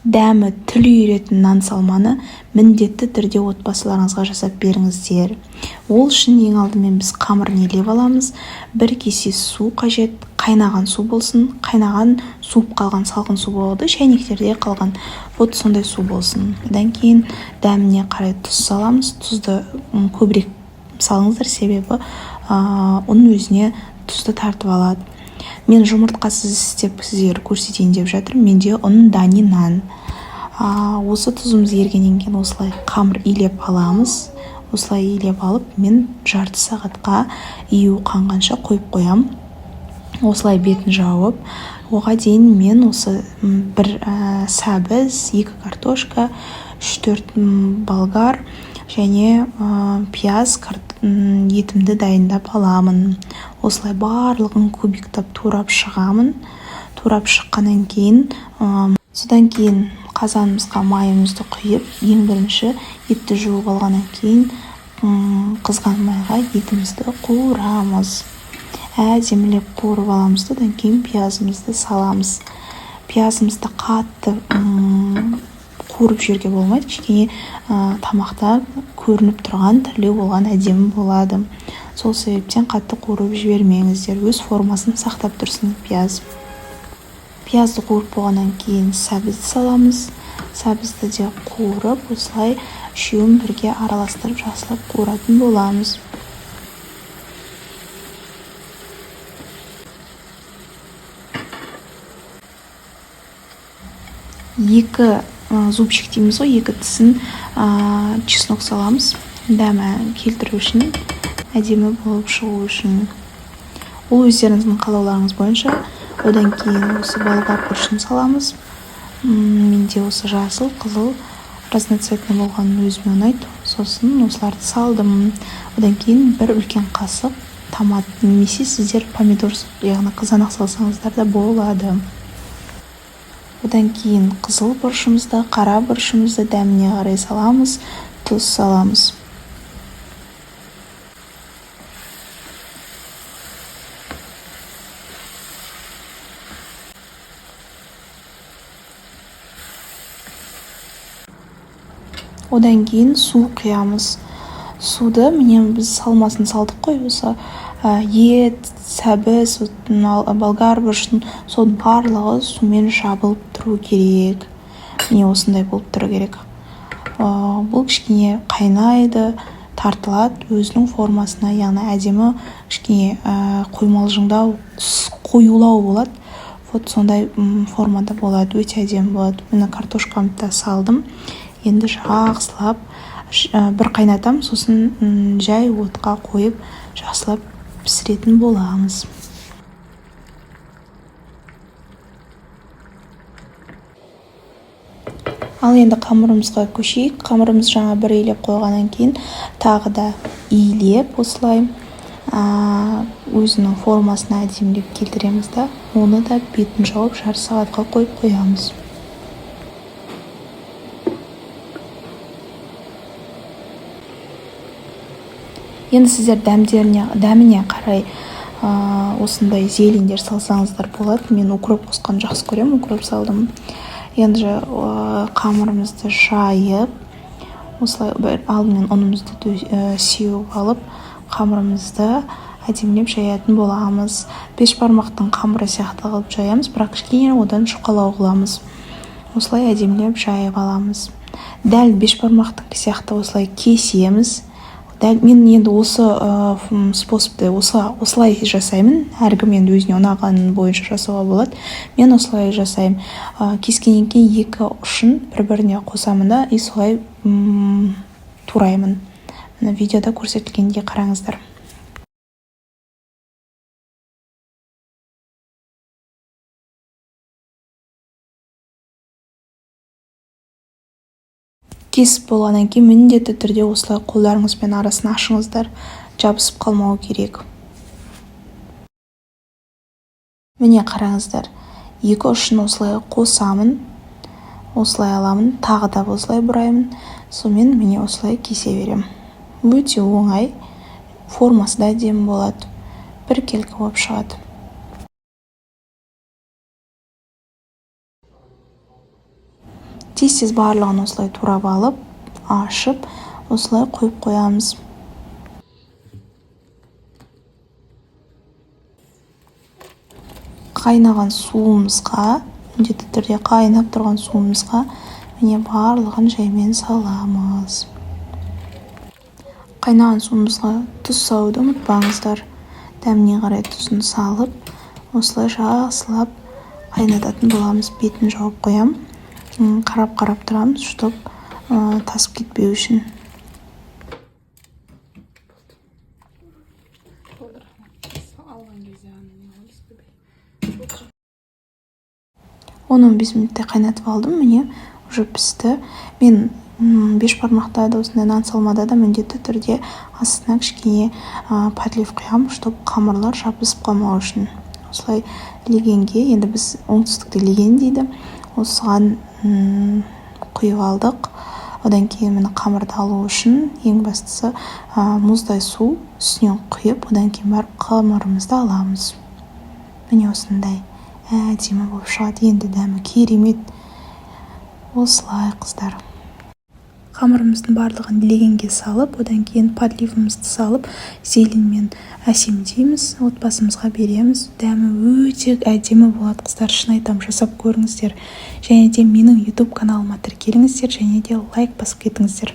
Дәмі тіл үйіретін нан салманы міндетті түрде отбасыларыңызға жасап беріңіздер. Ол үшін ең алдымен біз қамырын илеп аламыз. Бір кесе су қажет, қайнаған су болсын, қайнаған, суып қалған салқын су болады, шәйнектерде қалған, вот сондай су болсын. Одан кейін дәміне қарай тұз саламыз. Тұзды көбірек салыңыздар, себебі ұн өзіне тұзды тартып алады. Мен жұмыртқасыз істеп сіздерге көрсетейін деп жатырмын. Менде ұн Дани нан. Осы тұзымыз ергеннен кейін осылай қамыр илеп аламыз. Осылай илеп алып, мен жарты сағатқа ию қанғанша қойып қоямын, осылай бетін жауып. Оға дейін мен осы бір сәбіз, екі картошка, үш төрт болгар және пияз, етімді дайындап аламын. Осылай барлығын кубиктап турап шығамын. Турап шыққаннан кейін, содан кейін қазанымызға майымызды құйып, ең бірінші етті жуып алғаннан кейін қызған майға етімізді қуырамыз. Әдемілеп қуырып аламыз да, одан кейін пиязымызды саламыз. Пиязымызды қатты қуырып жіберуге болмайды, кішкене тамақта көрініп тұрған тірлеу болған әдемі болады. Сол себептен қатты қуырып жібермеңіздер, өз формасын сақтап тұрсын пияз. Пиязды қуырып болғаннан кейін сәбізді саламыз. Сәбізді де қуырып, осылай үшеуін бірге араластырып, жақсылап қуыратын боламыз. Екі зубчик дейміз ғой, екі тісін чеснок саламыз, дәмі келтіру үшін, әдемі болып шығу үшін. Ол өздеріңіздің қалауларыңыз бойынша. Одан кейін осы болгар бұрышын саламыз. Менде осы жасыл, қызыл, разноцветный болған өзіме ұнайды. Сосын осыларды салдым. Одан кейін бір үлкен қасық томат немесе сіздер помидор, яғни қызанақ салсаңыздар да болады. Одан кейін қызыл бұрышымызды, қара бұрышымызды дәміне қарай саламыз, тұз саламыз. Одан кейін су құямыз. Суды, міне, біз салмасын салдық қой, осы ет, сәбіз, болгар бұрышын, соның барлығы сумен жабылып тұру керек. Міне, осындай болып тұру керек. Бұл кішкене қайнайды, тартылады өзінің формасына, яғни әдемі, кішкене қоймалжыңдау, қоюлау болады. Вот сондай формада болады, өте әдемі болады. Міне, картошкамды да салдым. Енді жақсылап бір қайнатамын, сосын жай отқа қойып, жақсылап пісіретін боламыз. Ал енді қамырымызға көшейік. Қамырымыз жаңа бір илеп қойғаннан кейін тағы да илеп, осылай өзінің формасына әдемілеп келтіреміз да, оны да бетін жауып, жарты сағатқа қойып қоямыз. Енді сіздер дәміне қарай осындай зелень дер салсаңыздар болады. Мен укроп қосқанды жақсы көремін, укроп салдым. Енді қамырымызды жайып, осылай бір алдымен ұнымызды сеуіп алып, қамырымызды әдемілеп жаятын боламыз. Бешбармақтың қамыры сияқты қылып жаямыз, бірақ кішкене одан жұқалау қыламыз. Осылай әдемілеп жайып аламыз, дәл бешбармақтың сияқты осылай кесеміз. Дәл мен енді осы способты осылай жасаймын. Әркім енді өзіне ұнаған бойынша жасауға болады. Мен осылай жасаймын. Кескеннен кейін екі ұшын бір біріне қосамын да, и солай тураймын. Мына видеода көрсетілгендей, қараңыздар. Кесіп болғаннан кейін міндетті түрде осылай қолдарыңызбен арасын ашыңыздар, жабысып қалмау керек. Міне, қараңыздар, екі ұшын осылай қосамын, осылай аламын, тағы да осылай бұраймын, сонымен, міне, осылай кесе беремін. Өте оңай, формасы да әдемі болады, біркелкі болып шығады. Тез-тез барлығын осылай турап алып, ашып, осылай қойып қоямыз. Қайнаған суымызға, міндетті түрде қайнап тұрған суымызға, міне, барлығын жаймен саламыз. Қайнаған суымызға тұз салуды ұмытпаңыздар. Дәміне қарай тұзын салып, осылай жақсылап қайнататын боламыз. Бетін жауып қоямын, қарап-қарап тұрамыз, чтоб тасып кетпеу үшін. Болды, рахмет. Алған кезде ана не қыламыз. 10-15 минуттай қайнатып алдым, міне, уже пісті. Мен бешбармақта да, осындай нан салмада да міндетті түрде астына кішкене подлив құямын, чтобы қамырлар жабысып қалмау үшін. Осылай легенге, енді біз оңтүстікте леген дейді, осыған құйып алдық. Одан кейін, міне, қамырды алу үшін ең бастысы мұздай су үстінен құйып, одан кейін барып қамырымызды аламыз. Міне, осындай әдемі болып шығады енді, дәмі керемет. Осылай, қыздар, қамырымыздың барлығын легенге салып, одан кейін подливымызды салып, зеленьмен әсемдейміз, отбасымызға береміз. Дәмі өте әдемі болады, қыздар, шын айтамын, жасап көріңіздер. Және де менің YouTube каналыма тіркеліңіздер және де лайк басып кетіңіздер.